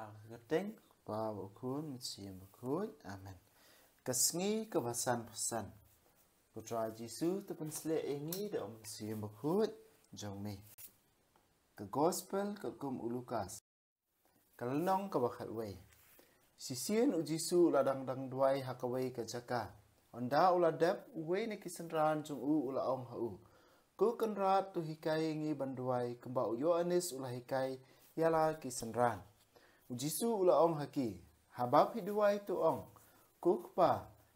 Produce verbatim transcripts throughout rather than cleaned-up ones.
Ka kyrteng Kpa bad u Khun, Mynsiem Bakhuid. Amen. Ka sngi kaba san phew san. Ko Trai Jisu, to pynshlur ïa ngi da u Mynsiem Bakhuid jong me. Ka Gospel katkum u Lukas. Ka lynnong kaba khatwei. Shisien u Jisu u la dang dang duwai ha kawei ka jaka. Hynda u la dep, uwei na ki synran jong u u la ong ha u, Ko Kynrad, to hikai ïa ngi ban duwai kumba u Ïoannis u la hikai ïa la ki synran. U Jisu u la ong ha ki, Haba phi duwai to ong, Ko Kpa,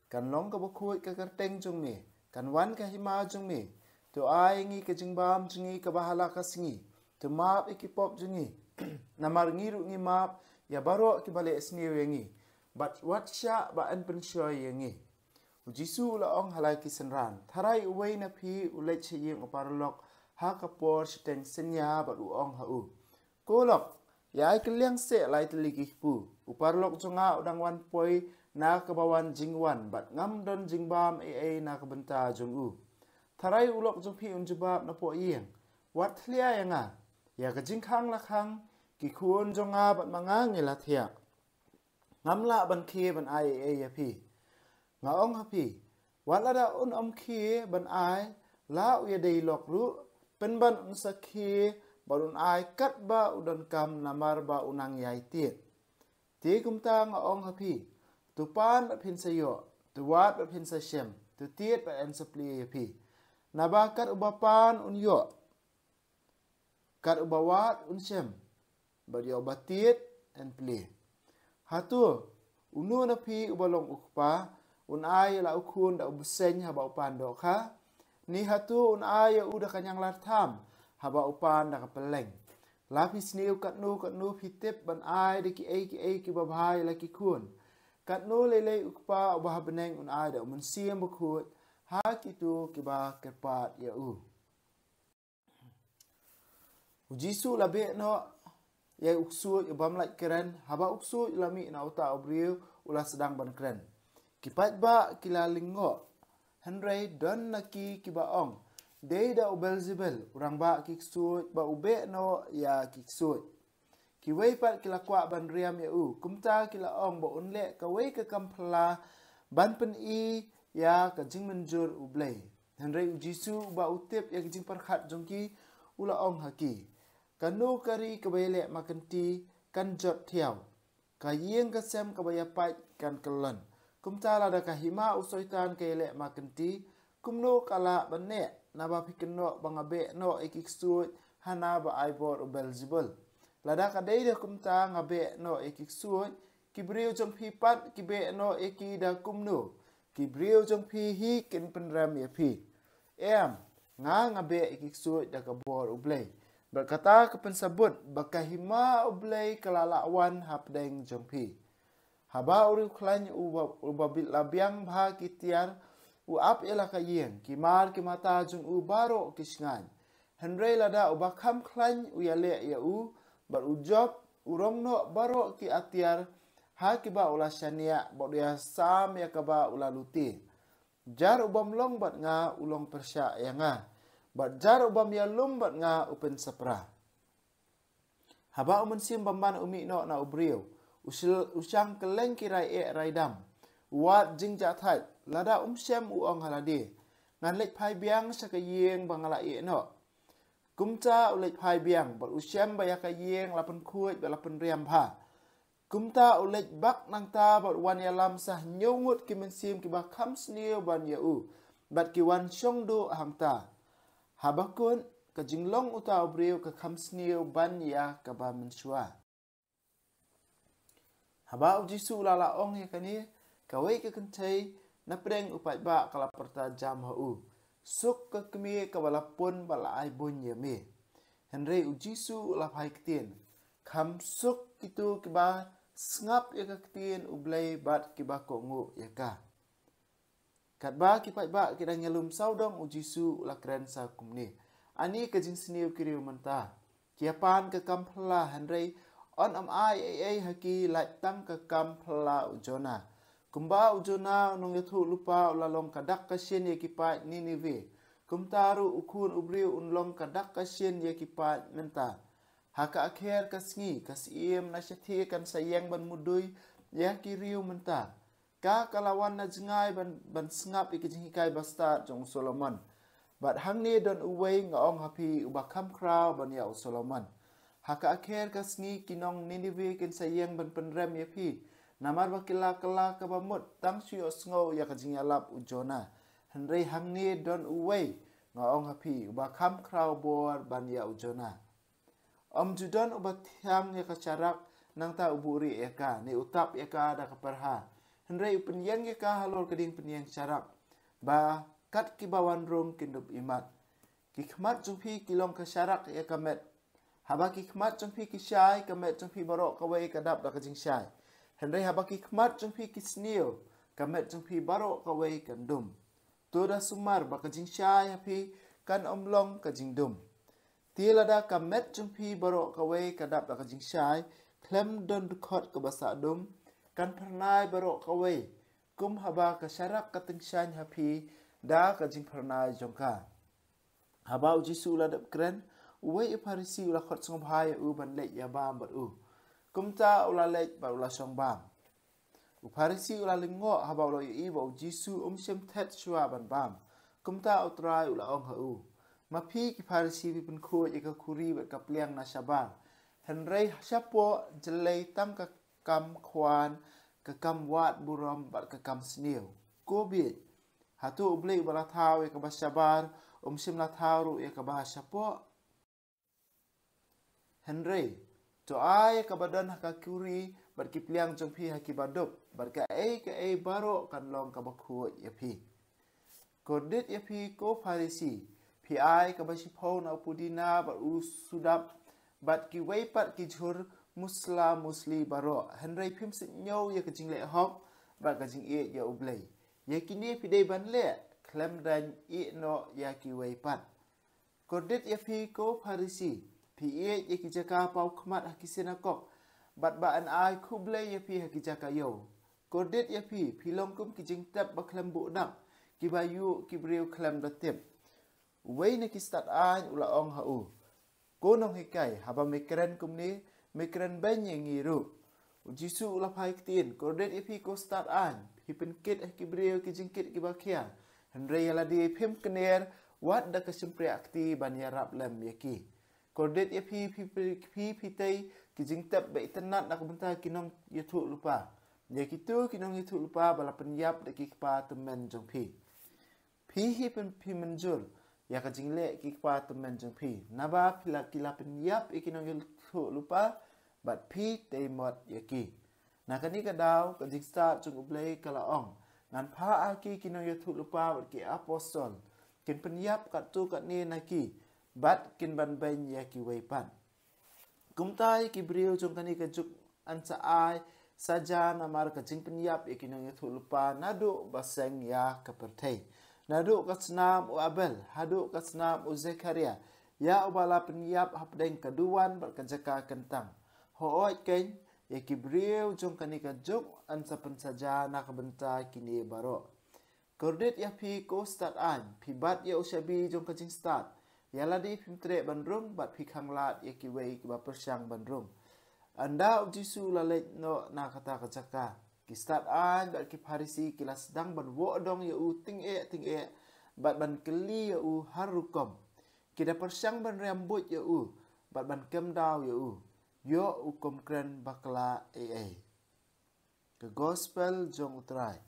kan long kaba khuid ka kyrteng jong me, kan wan ka hima jong me, to ai ïa ngi ka jingbam jong ngi kaba ha la ka sngi, to map ïa ki pop jong ngi, namar ngi ruh ngi map ïa baroh kiba leh sniew ïa ngi, bad wat shah ba yn pynshoi ïa ngi. U Jisu u la ong ha la ki synran, Tharai uwei na phi u leit sha ïing u paralok ha ka por shiteng synñia bad u ong ha u, Ko lok, ïa ai kylliang seh lai tylli ki kpu. U paralok jong nga u dang wan poi na kaba wan jingwan bad ngam don jingbam ei ei na ka bynta jong u. Tharai u lok jong phi un jubab napoh ïing, Wat thlia ïa nga. Ïa ka jingkhang la khang, ki khun jong nga bad ma nga ngi la thiah. Ngam lah ban khie ban ai ei ei ïa phi. Nga ong ha phi, wat lada un ym khie ban ai, la u ïadei lok ruh, pynban un sa khie bad un ai katba u donkam namar ba u nang ïai tied. Te kumta nga ong ha phi, to pan bad phin sa ïoh, to wad bad phin sa shem, to tied bad yn sa plie ïa phi. Naba kat uba pan un ïoh, kat uba wad un shem, bad ïa uba tied yn plie. Hato uno na phi uba long u kpa un ai ïa la u khun da u bseiñ haba u pan dohkha? Ne hato un ai ïa u da ka ñianglartham haba u pan da ka pylleng? La phi sniew katno katno phi tip ban ai da kiei kiei kiba bha ïa la ki khun, katno lei lei u Kpa uba ha bneng un ai da u Mynsiem Bakhuid ha kito kiba kyrpad ïa u. U Jisu u la beh noh ïa u ksuid u bym lait kren, haba u ksuid u la mih na uta u briew u la sdang ban kren. Ki paidbah ki la lyngngoh, hynrei don na ki kiba ong, dei da u Beelzebul, u rangbah ki ksuid, ba u beh noh ïa ki ksuid. Kiwei pat ki la kwah ban riam ïa u, kumta ki la ong ba un leh kawei ka kam phylla ban pyni ïa ka jingmynjur U Blei. Hynrei u Jisu uba u tip ïa ka jingpyrkhat jong ki, u la ong ha ki, kano ka ri kaba ïaleh ma kynti kan jot thiaw, ka ïing ka sem kaba ïapait kan kyllon. Kumta lada ka hima u Soitan ka ïaleh ma kynti, kumno ka lah ban neh? Naba phi kynnoh ba nga beh noh ïa ki ksuid hana ba ai bor u Beelzebul. Lada ka dei da kumta nga beh noh ïa ki ksuid, ki briew jong phi pat ki beh noh ïa ki da kumno? Ki briew jong phi hi kin pynrem ïa phi. Em, nga nga beh ïa ki ksuid da ka bor U Blei. Bad kata ka pynsabut ba ka hima U Blei ka la lah wan hapdeng jong phi. Haba u riewkhlaiñ uba, uba la biang bha ki tiar u ap ïa la ka ïing, ki mar ki mata jong u baroh ki shngaiñ. Hynrei lada uba kham khlaiñ u ïaleh ïa u, bad u jop, u rong noh baroh ki atiar ha kiba u la shaniah, bad u ïasam ïa kaba u la lute. Jar u bym long bad nga u long pyrshah ïa nga, bad jar u bym ïalum bad nga u pynshapra. Haba u Mynsiem Bymman u mih noh na u briew, u shil-, u shang kylleng ki rai eh rai dam, u wad jingjahthait. Lada um shem u ong ha lade, ngan leit phai biang sha ka ïing ba nga la ïeh noh. Kumta u leit phai biang, bad u shem ba ïa ka ïing la pynkhuid bad la pynriam bha. Kumta u leit bak nangta bad u wan ïalam sa hynñiew ngut ki mynsiem kiba kham sniew ban ïa u, bad ki wan shong duh hangta. Haba kut, ka jinglong uta u briew ka kham sniew ban ïa kaba mynshuwa. Haba u Jisu u la lah ong ïa kane, kawei ka kynthei napdeng u paidbah ka la pyrta jam ha u, suk ka kmie kaba la pun bad la ai buiñ ïa me. Hynrei u Jisu u la phai ktien, kham suk kito kiba sngap ïa ka ktien U Blei bad kiba kohnguh ïa ka. Katba ki paidbah ki dang ïalum sawdong, u Jisu u la kren sa kumne, ani ka jingsniew ki riew mynta. Ki ïapan ka kam phylla, hynrei yn ym ai ei ei ha ki lait tang ka kam phylla u Jona. Kumba u Jona u nongïathuh lypa u la long ka dak ka shin ïa ki paid Ninive, kumta ruh u Khun u Briew un long ka dak ka shin ïa ki paid mynta. Ha ka akher ka sngi, ka Syiem na shathie kan sa ïeng ban mudui ïa ki riew mynta. Ka ka la wan na jngai ban, ban sngap ïa ka jinghikai bastad jong u Solomon. Bad hangne don uwei, nga ong ha phi, uba kham khraw ban ïa u Solomon. Ha ka akher ka sngi ki nong Ninive kin sa ïeng ban pynrem ïa phi, namar ba ki la kylla kaba mut tang shu ïohsngew ïa ka jingïalap u Jonah. Hynrei hangne don uwei, nga ong ha phi, uba kham khraw bor ban ïa u Jonah. Ym ju don uba thiang ïa ka sharak, nangta u buhrieh ïa ka, ne u tap ïa ka da ka pyrha. Hynrei u pynïeng ïa ka halor ka dieng pynïeng sharak, ba kat kiba wan rung kin dup imat. Ki khmat jong phi ki long ka sharak ïa ka met. Haba ki khmat jong phi ki shai, ka met jong phi baroh kawei ka dap da ka jingshai. Hynrei haba ki khmat jong phi ki sniew, ka met jong phi baroh kawei kan dum. To da sumar ba ka jingshai ha phi kan ym long ka jingdum. Te lada ka met jong phi baroh kawei ka dap da ka jingshai, khlem don dkhot kaba sah dum, kan phyrnai baroh kawei, kum haba ka sharak ka tyngshaiñ ha phi da ka jingphyrnai jong ka. Haba u Jisu u la dep kren, uwei u Pharisi u la khot sngewbha ïa u ban leit ïa bam bad u. Kumta u la leit bad u la shong bam. U Pharisi u la lyngngoh haba u la ïohi ba u Jisu um shym thet shuwa ban bam. Kumta u Trai u la ong ha u, "Ma phi ki Pharisi phi pynkhuid ïa ka khuri bad ka pliang na shabar, hynrei shapoh jlei tang ka kam khwan, ka kam wad burom bad ka kam sniew. Ko bieit, hato U Blei uba la thaw ïa kaba shabar um shym la thaw ruh ïa kaba shapoh? Hynrei to ai ïa kaba don ha ka khuri bad ki pliang jong phi ha kiba dup, bad kaei kaei baroh kan long kaba khuid ïa phi." Kordit ïa phi ko Pharisi, phi ai kaba shiphew na u pudina bad u sudap bad kiwei pat ki jhur musla musli baroh, hynrei phim sngewthuh ïa ka jingleh hok bad ka jingïeit ïa U Blei. Ïa kine phi dei ban leh, khlem da ïeh noh ïa kiwei pat. Kordit ïa phi ko Pharisi, phi ïeit ïa ki jaka paw khmat ha ki sinakok, bad ba yn ai khublei ïa phi ha ki jaka ïew. Kordit ïa phi, phi long kum ki jingtep ba khlem buh dak, kiba ïuh ki briew khlem da tip. Uwei na ki stad aiñ u la ong ha u, "Ko nonghikai, haba me kren kumne, me kren beiñ ïa ngi ruh." U Jisu u la phai ktien, "Kordit ïa phi ko stad aiñ, phi pynkit ha ki briew ki jingkit kiba khia, hynrei ïa lade phim kner wat da ka shympriah kti ban ïarap lem ïa ki. Kordit ïa phi, phi, phi, phi, phi tei ki jingtep ba itynnad na ka bynta ki nongïathuhlypa. Ïa kito ki nongïathuhlypa ba la pynïap da ki kpa tymmen jong phi. Phi hi pyn, phi mynjur ïa ka jingleh ki kpa tymmen jong phi, naba phi la, ki la pynïap ïa ki nongïathuhlypa, bad phi tei mot ïa ki." Na kane ka daw ka jingstad jong U Blei ka la ong, "Ngan phah ha ki ki nongïathuhlypa bad ki apostol, kin pynïap katto katne na ki, bad kin ban beiñ ïa kiwei pat." Kumta ïa ki briew jong kane ka juk yn sa ai saja namar ka jingpynïap ïa ki nongïathuhlypa naduh ba seng ïa ka pyrthei, naduh ka snam u Abel haduh ka snam u Zekaria, ïa uba la pynïap hapdeng ka duwan bad ka jaka kyntang. Hooid keiñ, ïa ki briew jong kane ka juk yn sa pynsaja na ka bynta kine baroh. Kordit ïa phi ko stad aiñ, phi bat ïa u shabi jong ka jingstad. Ïa lade phim treh ban rung, bad phi khanglad ïa kiwei kiba pyrshang ban rung. Ynda u Jisu u la leit noh na kata ka jaka, ki stad aiñ bad ki Pharisi ki la sdang ban woh dong ïa u tyngeh tyngeh, bad ban kylli ïa u har rukom. Ki da pyrshang ban riam buit ïa u, bad ban kem daw ïa u. Ïoh u kum kren bakla ei ei. Ka Gospel jong U Trai.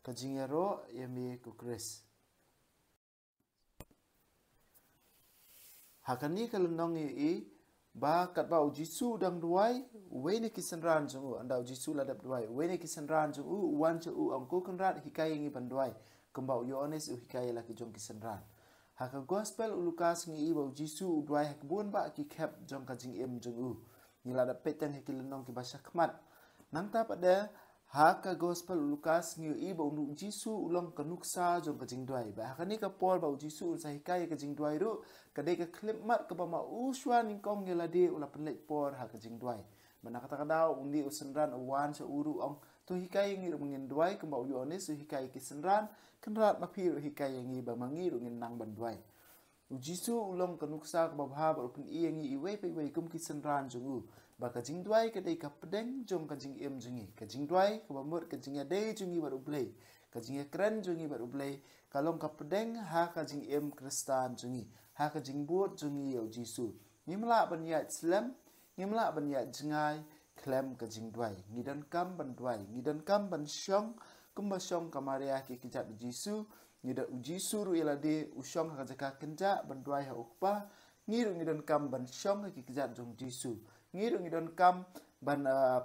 Ka jingïaroh ïa me ko Khrist. Ha kane ka lynnong ngi ïohi ba katba u Jisu u dang duwai, uwei na ki synran jong u, ynda u Jisu la dep duwai, uwei na ki synran jong u u wan sha u, ong, "Ko Kynrad, hikai ïa ngi ban duwai, kumba u Ïoannis u hikai ïa la ki jong ki synran." Ha ka Gospel u Lukas ngi ïohi ba u Jisu u duwai ha kbun bah ki khep jong ka jingim jong u. Ngi la dep peit tang ha ki lynnong kiba shakhmat. Nangta pat de, ha ka Gospel u Lukas ngi ïohi ba u Jisu u long ka nuksa jong ka jingduwai. Bad ha kane ka por ba u Jisu un sa hikai ïa ka jingduwai ruh, ka dei ka khyllipmat kaba ma u shuwa nyngkong ïa lade u la pynleit por ha ka jingduwai. Bad na kata ka daw une u synran u wan sha u ruh, ong, "To hikai ïa ngi ruh ba ngin duwai kumba u Ïoannis u hikai ïa ki synran, Kynrad, ma phi ruh hikai ïa ngi ba ma ngi ruh ngin nang ban duwai." U Jisu u long ka nuksa kaba bha bad u pyni ïa ngi iwei pa iwei kum ki synran jong u ba ka jingduwai ka dei ka pdeng jong ka jingim jong ngi. Ka jingduwai kaba mut ka jingïadei jong ngi bad U Blei, ka jingïakren jong ngi bad U Blei, ka long ka pdeng ha ka jingim Khristan jong ngi, ha ka jingbud jong ngi ïa U Jisu. Ngim lah ban ïaid slem, ngim lah ban ïaid jngai khlem ka jingduwai. Ngi donkam ban duwai, ngi donkam ban shong kumba shong ka Maria ki kjat U Jisu. Ngi don, U Jisu ruh ïa lade u shong ha ka jaka kynjah ban duwai ha U Kpa. Ngi ruh ngi donkam ban shong ha ki kjat jong U Jisu. Ngi ruh ngi donkam ban, ah,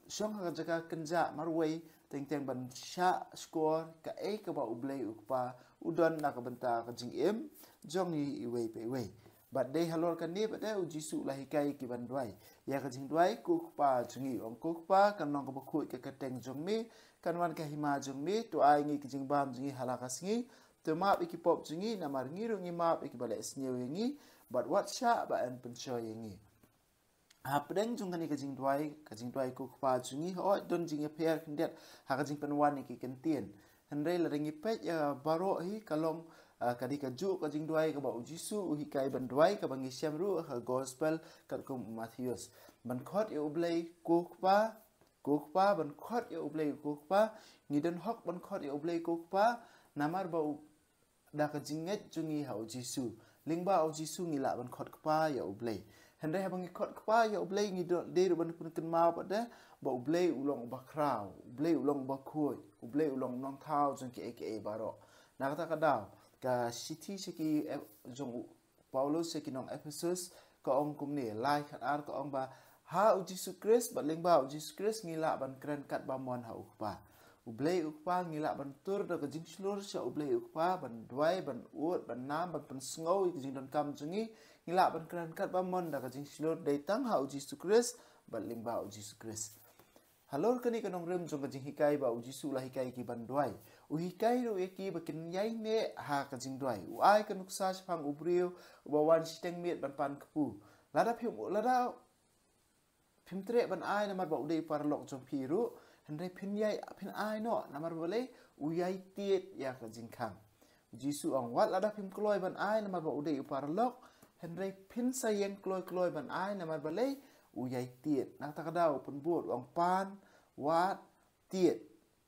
shong ha ka jaka kynjah marwei teng teng ban shah shkor kaei kaba U Blei U Kpa u don na ka bynta ka jingim jong ngi iwei pa iwei. Bad dei halor kane pat de U Jisu u la hikai ïa ki ban duwai. Ïa ka jingduwai, Ko Kpa jong ngi, ong Ko Kpa, kan long kaba khuid ka kyrteng jong me, kan wan ka hima jong me, to ai ngi ka jingbam jong ngi ha la ka sngi, to map ïa ki pop jong ngi namar ngi ruh ngi map ïa kiba leh sniew ïa ngi, bad wat shah ba yn pynshoi ïa ngi. Hapdeng jong kane ka jingduwai, ka jingduwai Ko Kpa jong ngi, hooid don jingïapher khyndiat ha ka jingpynwan ïa ki kyntien. Hynrei lada ngi peit ïa baroh hi ka long, ah, ka dei kajuh ka jingduwai kaba U Jisu u hikai ban duwai, kaba ngi shem ruh ha ka Gospel katkum u Mathaios. Ban khot ïa U Blei Ko Kpa, Ko Kpa, ban khot ïa U Blei Ko Kpa. Ngi don hok ban khot ïa U Blei Ko Kpa namar ba u da ka jingngeit jong ngi ha U Jisu. Lyngba U Jisu ngi lah ban khot Kpa ïa U Blei. Hynrei haba ngi khot Kpa ïa U Blei ngi don, dei ruh ban pynkynmaw pat de ba U Blei u long uba khraw, U Blei u long uba khuid, U Blei u long u nongthaw jong kiei kiei baroh. Na kata ka daw, ka shithi sha ki, eh, jong u Paulus sha ki nong Ephesus ka ong kumne, lai khat ar ka ong ba ha U Jisu Khrist bad lyngba U Jisu Khrist ngi lah ban kren katba mon ha U Kpa. U Blei U Kpa ngi lah ban tur da ka jingshlur sha U Blei U Kpa, ban duwai, ban ud, ban nam, ban pynsngew ïa ka jingdonkam jong ngi, ngi lah ban kren katba mon da ka jingshlur dei tang ha U Jisu Khrist bad lyngba U Jisu Khrist. Halor kane ka nongrim jong ka jinghikai ba U Jisu u la hikai ki ban duwai, u hikai ruh ïa ki ba kin ïaineh ha ka jingduwai. U ai ka nuksa shaphang u briew uba wan shiteng miet ban pan kpu. Lada phim, lada phim treh ban ai namar ba u dei u paralok jong phi ruh, hynrei phin ïai, phin ai noh namar balei? U ïai tied ïa ka jingkhang. U Jisu ong, wat lada phim kloi ban ai namar ba u dei u paralok, hynrei phin sa ïeng kloi kloi ban ai namar balei? U ïai tied. Na kata ka daw u pynbud u ong, pan, wad, tied.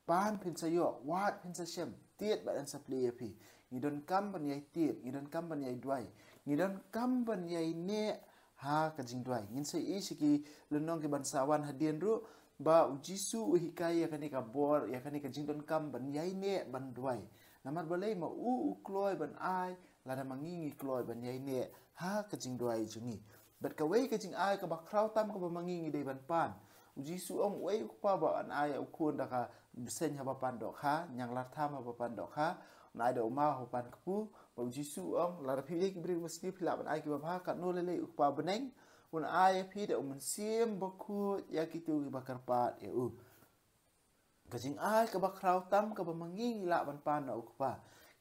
Pan phin sa ïoh, wad phin sa shem, tied bad yn sa plie ïa phi. Ngi donkam ban ïai tied, ngi donkam ban ïai duwai, ngi donkam ban ïaineh ha ka jingduwai. Ngin sa ïohi sha ki lynnong ki ban sa wan hadien ruh ba U Jisu u hikai ïa kane ka bor, ïa kane ka jingdonkam ban ïaineh ban duwai. Namar balei? Ma u u kloi ban ai lada ma ngi ngi kloi ban ïaineh ha ka jingduwai jong ngi. Bad kawei ka jingai kaba khraw tam kaba ma ngi ngi dei ban pan. U Jisu ong, uei u kpa ba yn ai ïa u khun da ka bseiñ haba pan dohkha, ñianglartham haba pan dohkha, un ai da u maw haba pan kpu. Bad U Jisu ong, lada phi dei ki briew basniew phi lah ban ai kiba bha, katno lei lei u Kpa bneng un ai ïa phi da U Mynsiem Bakhuid ïa kito kiba kyrpad ïa u. Ka jingai kaba khraw tam kaba ma ngi ngi lah ban pan na u Kpa.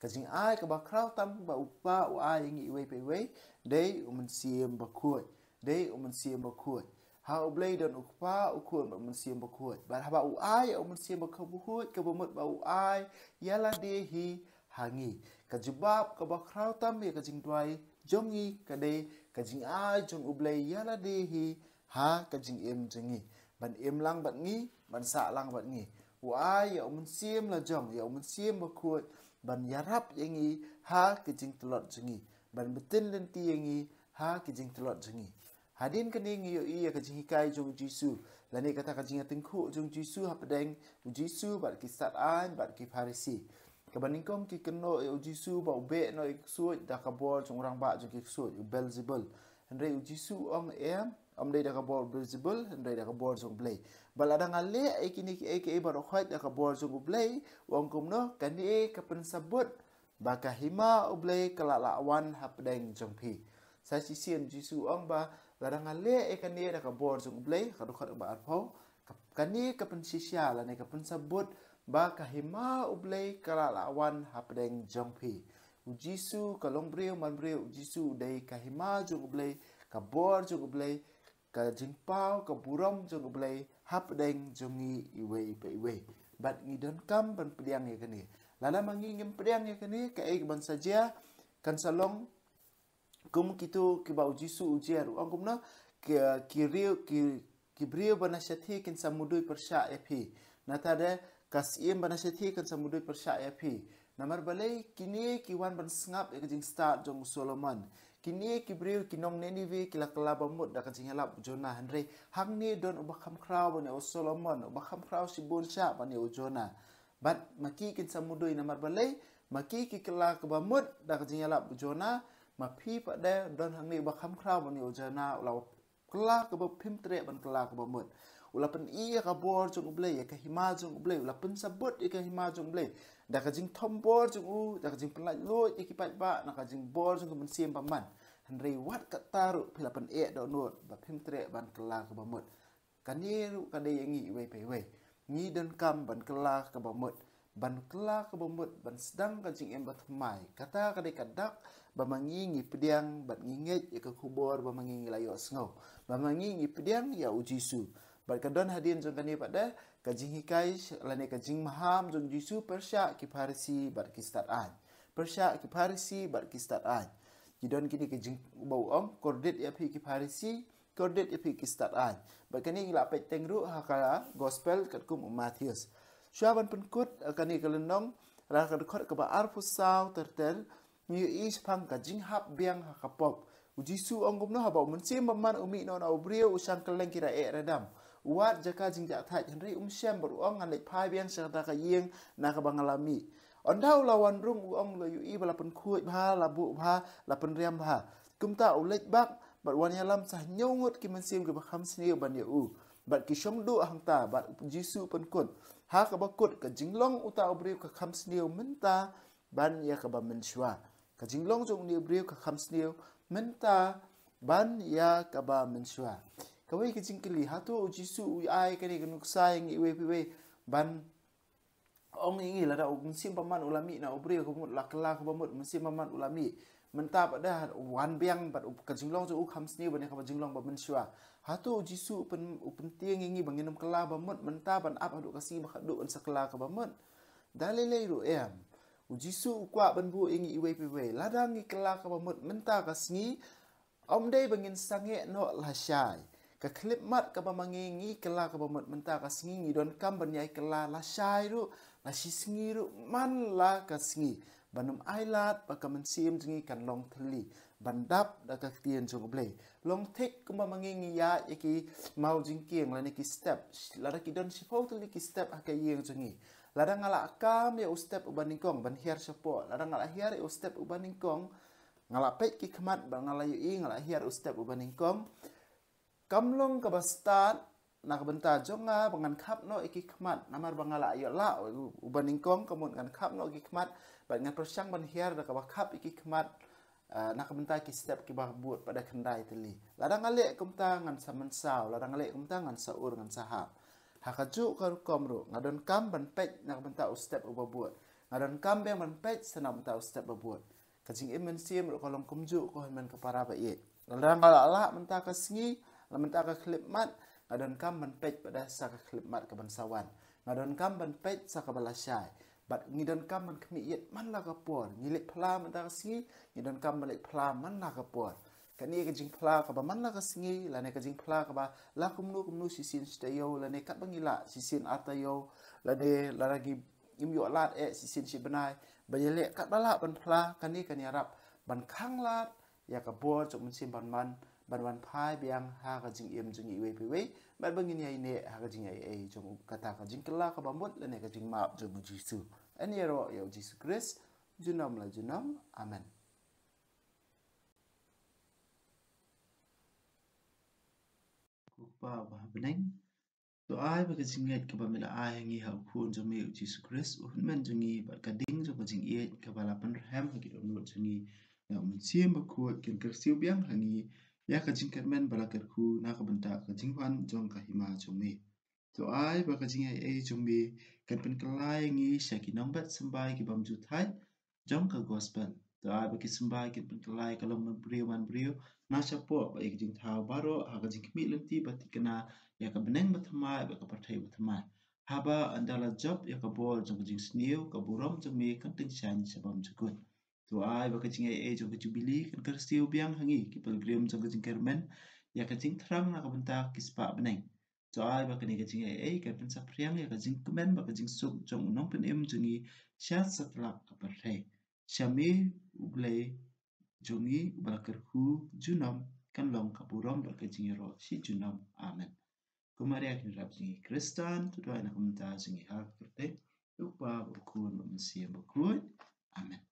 Ka jingai kaba khraw tam ba u Kpa u ai ïa ngi iwei pa iwei, dei U Mynsiem Bakhuid. Dei U Mynsiem Bakhuid. Ha U Blei don u Kpa, u Khun bad U Mynsiem Bakhuid. Bad haba u ai ïa U Mynsiem Bakhuid, kaba mut ba u ai ïa lade hi ha ngi. Ka jubab kaba khraw tam ïa ka jingduwai jong ngi ka dei ka jingai jong U Blei ïa lade hi ha ka jingim jong ngi, ban im lang bad ngi, ban sah lang bad ngi. U ai ïa U Mynsiem la jong, ïa U Mynsiem Bakhuid, ban ïarap ïa ngi ha ka jingtlot jong ngi, ban btin lynti ïa ngi ha ka jingtlot jong ngi. Hadien kane ngi ïohi ïa ka jinghikai jong U Jisu, lane kata ka jingïatyngkhuh jong U Jisu hapdeng U Jisu bad ki Satai bad ki Pharisi. Kaba nyngkong ki kynnoh ïa U Jisu ba u beh noh ïa ki ksuid da ka bor jong u rangbah jong ki ksuid, u Beelzebul. Hynrei U Jisu u ong, em, ym dei da ka bor u Beelzebul, hynrei da ka bor jong U Blei. Ba lada nga leh ïa kine kiei kiei baroh khoit da ka bor jong U Blei, u ong kumno, kane ka pynsabut ba ka hima U Blei ka la lah wan hapdeng jong phi. Sa shisien U Jisu u ong ba lada nga leh ïa kane da ka bor jong U Blei, ka dkhot ba arphew, ka, kane ka pynshisha lane ka pynsabut ba ka hima U Blei ka la lah wan hapdeng jong phi. U Jisu ka long briew man briew, U Jisu u dei ka hima jong U Blei, ka bor jong U Blei, ka jingpaw, ka burom jong U Blei hapdeng jong ngi iwei pa iwei. Bad ngi donkam ban pdiang ïa kane. Lada ma ngi ngim pdiang ïa kane, kaei kaban sa jia? Kan sa long Kum kito kiba u Jisu u jer, u ong kumno, ki, ki riew, ki, ki briew ba na shathie kin sa mudui pyrshah ïa phi. Nata de, ka siem ba na shathie kan sa mudui pyrshah ïa phi. Namar balei? Kine ki wan ban sngap ïa ka jingstad jong u Solomon. Kine ki briew ki nong Ninive ki la kylla ba mut da ka jingïalap u Jonah, hynrei hangne don uba kham khraw ban ïa u Solomon, uba kham khraw shibun shah ban ïa u Jonah. Bad ma ki kin sa mudui, namar balei? Ma ki ki kylla kaba mut da ka jingïalap u Jonah, ma phi pat de don hangne uba kham khraw ban ïa u Jonah, u la kylla kaba phim treh ban kylla kaba mut. U la pyni ïa ka bor jong U Blei, ïa ka hima jong U Blei, u la pynsabut ïa ka hima jong U Blei da ka jingthombor jong u, da ka jingpynlait luid ïa ki paidbah na ka jingbor jong ka mynsiem bymman. Hynrei wat kata ruh phi la pyneh dohnud ba phim treh ban kylla kaba mut. Kane ruh ka dei ïa ngi iwei pa iwei. Ngi donkam ban kylla kaba mut, ban kylla kaba mut, ban sdang ka jingim bathymmai. Kata ka dei ka dak ba ma ngi ngi pdiang bad ngi ngeit ïa ka khubor ba ma ngi ngi la ïohsngew, ba ma ngi ngi pdiang ïa u Jisu. Bad ka don hadien jong kane pat de ka jinghikai lane ka jingmaham jong u Jisu: Pyrshah ki Pharisi bad ki stad aiñ. Pyrshah ki Pharisi bad ki stad aiñ. Ki don kine ki jing, ba u ong, kordit ïa phi ki Pharisi, kordit ïa phi ki stad aiñ. Bad kane ngi la peit teng ruh ha ka Gospel katkum u Mathaios. Shuwa ban pynkut ïa kane ka lynnong, la ka dkhot kaba arphew saw ter ter, ngi ïohi shaphang ka jinghap biang ha ka pop. U Jisu u ong kumno? Haba u Mynsiem Bymman u mih noh na u briew, u shang kylleng ki raeh radam. U wad jaka jingjahthait, hynrei um shem, bad u ong, ngan leit phai biang sha kata ka ïing na kaba nga la mih. Ynda u la wan rung, u ong, u la ïohi ba la pynkhuid bha, la buh bha, la pynriam bha. Kumta u leit bak bad wan ïalam sa hynñiew ngut ki mynsiem kiba kham sniew ban ïa u. Bad ki shong duh hangta, bad u Jisu u pynkut. Ha kaba kut, ka jinglong uta u briew ka kham sniew mynta ban ïa kaba mynshuwa. Ka jinglong jong une u briew ka kham sniew mynta ban ïa kaba mynshuwa. Kawei ka jingkylli, hato u Jisu u ai kane ka nuksa ïa ngi iwei pa iwei ban ong ïa ngi, lada u Mynsiem Bymman u la mih na u briew, ka mut la kylla kaba mut, u Mynsiem Bymman u la mih, mynta pat de wan biang bad u, ka jinglong jong u kham sniew ban ïa kaba jinglong ba mynshuwa? Hato u Jisu u pyn, u pyntieng ïa ngi ba ngin ym kylla ba mut mynta ban ap haduh ka sngi ba khatduh yn sa kylla kaba mut? Da lei lei ruh em. U Jisu u kwah ban buh ïa ngi iwei pa iwei, lada ngi kylla kaba mut mynta ka sngi, ym dei ba ngin sangeh noh lashai. Ka khyllipmat kaba ma ngi ngi kylla kaba mut mynta ka sngi, ngi donkam ban ïai kylla lashai ruh, la shisngi ruh, man la ka sngi. Ban ym ailad ba ka mynsiem jong ngi kan long thylli, ban dap da ka ktien jong U Blei. Long thik kumba ma ngi ngi ïaid ïa ki maw jingkieng lane ki step. Lada ki don shiphew tylli ki step ha ka ïing jong ngi, lada nga la kam ïa u step uba nyngkong ban hiar shapoh, lada nga la hiar ïa u step uba nyngkong, nga la peit ki khmat bad nga la ïohi nga la hiar u step uba nyngkong, kam long kaba stad na ka bynta jong nga ba ngan khap noh ïa ki khmat, namar ba nga la ïoh lah u, uba nyngkong, ka mut ngan khap noh ïa ki khmat bad ngan pyrshang ban hiar da kaba khap ïa ki khmat, ah, na ka bynta ki step kiba bud pat de khyndai tylli. Lada nga leh kumta ngan sa mynsaw, lada nga leh kumta ngan sa ur, ngan sa hap. Ha kajuh ka rukom ruh, nga donkam ban peit na ka bynta u step uba bud. Nga donkam biang ban peit sa na ka bynta u step ba bud. Ka jingim mynsiem ruh ka long kumjuh, ko hynmen ko para ba ïeit. Lada nga la lah mynta ka sngi, la mynta ka khyllipmat, nga donkam ban peit pat de sa ka khyllipmat kaban sa wan. Nga donkam ban peit sa kaba lashai. Bad ngi donkam ban khmih ïit man la ka por. Ngi leit phla mynta ka sngi, ngi donkam ban leit phla man la ka por. Kane ka jingphla kaba man la ka sngi, lane ka jingphla kaba la kumno kumno shisien shi taïew, lane katba ngi lah shisien ar taïew, lane lada ngim ïoh lad eh shisien shi bnai, ba ïaleh katba lah ban phla, kane kan ïarap ban khanglad ïa ka bor jong u Mynsiem Bymman ban wan phai biang ha ka jingim jong ngi iwei pa iwei, bad ba ngin ïai neh ha ka jingaiei jong kata ka jingkylla kaba mut lane ka jingmap jong u Jisu. Yn ïaroh ïa u Jisu Khrist junom la junom. Amen. Ko Kpa uba ha bneng, to ai ba ka jingngeit kaba me la ai ha ngi ha u Khun jong me u Jisu Khrist, u Hynmen jong ngi, bad ka ding jong ka jingïeit kaba la pynrhem ha ki dohnud jong ngi na u Mynsiem Bakhuid, kin kyrsiew biang ha ngi ïa ka jingkyrmen ba la kyrkhu na ka bynta ka jingwan jong ka Hima jong me. To ai ba ka jingaiei jong me kan pynkylla ïa ngi sha ki nongbet symbai ki bymjukthait jong ka Gospel. To ai ba ki symbai kin pynkylla ïa ka longbriew manbriew na shapoh, bad ïa ka jingthaw baroh ha ka jingkhmih lynti ba thikna ïa ka bneng bathymmai bad ka pyrthei bathymmai, haba ynda la jop ïa ka bor jong ka jingsniew, ka burom jong me kan tyngshaiñ sha bymjukut. To ai ba ka jingaiei jong ka Jubili kan kyrsiew biang ha ngi ki pilgrim jong ka jingkyrmen ïa ka jingthrang na ka bynta ki spah bneng. To ai ba kane ka jingaiei kan pynsaphriang ïa ka jingkmen bad ka jingsuk jong u Nongpynim jong ngi sha satlak ka pyrthei. Sha me U Blei jong ngi uba la kyrkhu junom, kan long ka burom bad ka jingïaroh shi junom. Amen. Ko Maria ka nongrep jong ngi Khristan, to duwai na ka bynta jong ngi ha ka kyrteng U Kpa, U Khun bad U Mynsiem Bakhuid. Amen.